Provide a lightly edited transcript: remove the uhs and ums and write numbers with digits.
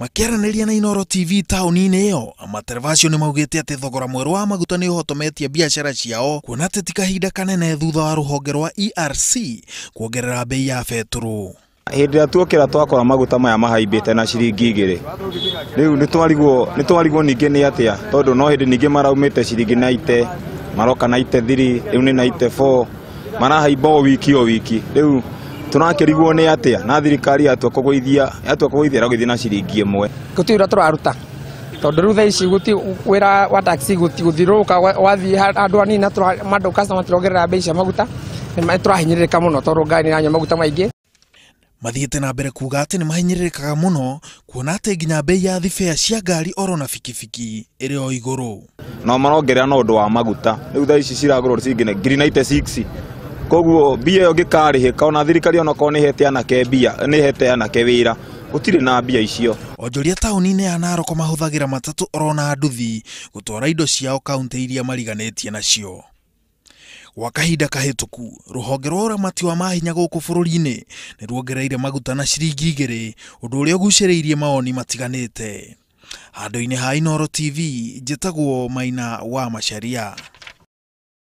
Makĩaranĩria na Inooro TV taũni-inĩ ĩyo, matereba acio nĩ maugĩte atĩ thogora mwerũ wa maguta nĩ ũhotometie biacara ciao, kuona atĩ ti kahinda kanene thutha wa rũhonge rwa ERC kuongerera bei ya betũrũ. Hĩndĩ ĩrĩa tuokĩra twakora maguta maya mahaimbĩte na ciringi 2, rĩu nĩ twarigwo ningĩ nĩ atĩa, tondũ no hĩndĩ ningĩ maraumĩte ciringi 90 maroka 93, rĩu nĩ 94, marahaimba o wiki o wiki. Rĩu tũrakĩrigwo nĩ atĩa, na thirikari yatua kũgũithia ĩragũithia na ciringi 1. Gũtirĩ ũrĩa tũraruta, tondũ rĩu thaa ici gũti wĩra wa taxi gũthiũrũrũka wathiĩ handũ hanini na andũ customer tũrongerera bei cia maguta, nĩ tũrahinyĩrĩrĩka mũno tondũ ngari nĩ iranyua maguta maingĩ. Mathiĩte na mbere kuga atĩ nĩ mahinyĩrĩrĩkaga mũno, kuona atĩ nginya bei ya thibea cia ngari oro na bikibiki ĩrĩ o igũrũ. No marongerera na ũndũ wa maguta. Rĩu thaa ici ciragũrwo ciringi ngiri 96, koguo mbia ĩyo ĩngĩkarĩhĩka, ona thirikari onakorwo nĩ ĩhete anake mbia, nĩ ĩhete anake wĩra, gũtirĩ na mbia icio. Onjoria taũni-inĩ ya Narok mahũthagĩra matatũ oro na nduthi gũtwara indo ciao kaunti iria mariganĩtie nacio. Gwa kahinda kahĩtũku, rũhonge rwa ũramati wa mahinya gũkũ bũrũri-inĩ nĩ ruongereire maguta na ciringi 2, ũndũ ũrĩa ũgucĩrĩirie mawoni matiganĩte. Handũ-inĩ ha Inooro TV, njĩtagwo Maina wa Macharia.